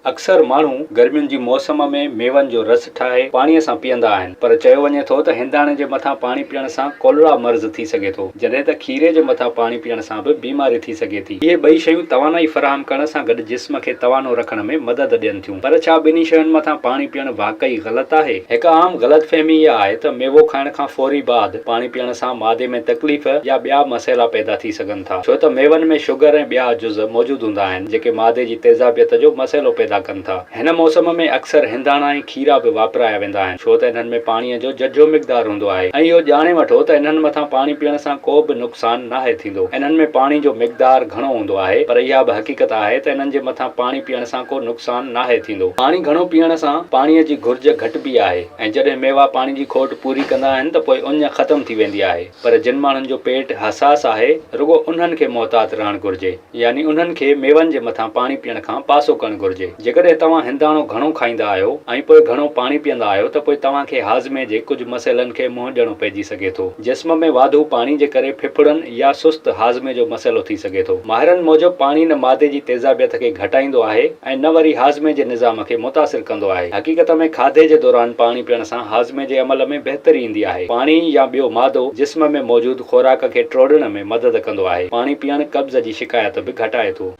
اڪثر ماڻهو گرمين جي موسم ۾ ميون جو رس ٺاهي پاڻيء سان پيئندا آهن، پر چيو وڃي ٿو ته هنداڻي جي مٿان پاڻي پيئڻ سان ڪولرا مرض ٿي سگهي ٿو، جڏهن ته کيري جي مٿان پاڻي پيئڻ سان به بيماري ٿي سگهي ٿي. اهي ٻئي شيون توانائي فراهم ڪرڻ سان گڏ جسم کي توانو رکڻ ۾ مدد ڏين ٿيون. پر ڇا ٻنهي شين مٿان پاڻي پيئڻ واقعي غلط آهي؟ هڪ عام غلط فهمي اها آهي ته ميوو کائڻ کان فوري بعد پاڻي پيئڻ سان معدي ۾ تڪليف يا ٻيا مسئلا پيدا ٿي سگهن ٿا، ڇو ته ميون ۾ شگر ۽ ٻيا جز موجود هوندا آهن. جيڪي معدي جي تيزابيت جو مسئلو پيدا ڪن ٿا. هن موسم ۾ اڪثر هنداڻا ۽ کيرا به واپرايا ويندا آهن، ڇو ته انهن ۾ پاڻيء جو ججهو مقدار هوندو آهي ۽ اهو ڄاڻي وٺو ته انهن مٿان پاڻي پيئڻ سان ڪو به نقصان ناهي ٿيندو. انهن ۾ پاڻي جو مقدار گهڻو هوندو آهي، پر اها به حقيقت آهي ته انهن جي مٿان پاڻي پيئڻ سان ڪو نقصان ناهي ٿيندو. پاڻي گهڻو پيئڻ سان پاڻيء جي گهرج گهٽبي آهي ۽ جڏهن ميوا پاڻي جي کوٽ پوري ڪندا آهن ته پوء اڃ ختم ٿي ويندي آهي. پر جن ماڻهن جو پيٽ حساس آهي، رڳو انهن کي محتاط رهڻ گهرجي. يعني انهن کي ميون جي مٿان پاڻي پيئڻ کان پاسو ڪرڻ گهرجي. جيڪڏهن توهان هنداڻو گهڻو کائيندا آهيو ۽ پوء گهڻو پاڻي پيئندا آهيو ته پوء توهان کي هاضمي جي ڪجهه مسئلن کي منهن ڏيڻو پئجي سگهي ٿو. جسم ۾ واڌو پاڻي جي ڪري ڦڦڙن يا سست هاضمي جو مسئلو ٿي سگهي ٿو. ماهرن موجب پاڻي نه معدي جي تيزابيت کي گهٽائيندو آهي ۽ نه وري هاضمي جي نظام کي متاثر ڪندو آهي. حقيقت ۾ کاڌي جي دوران پاڻي پيئڻ سان هاضمي جي عمل ۾ بهتري ايندي آهي. پاڻي يا ٻيو مادو جسم ۾ موجود خوراڪ کي ٽوڙڻ ۾ مدد ڪندو آهي. پاڻي پيئڻ قبض جي شڪايت به گهٽائي ٿو.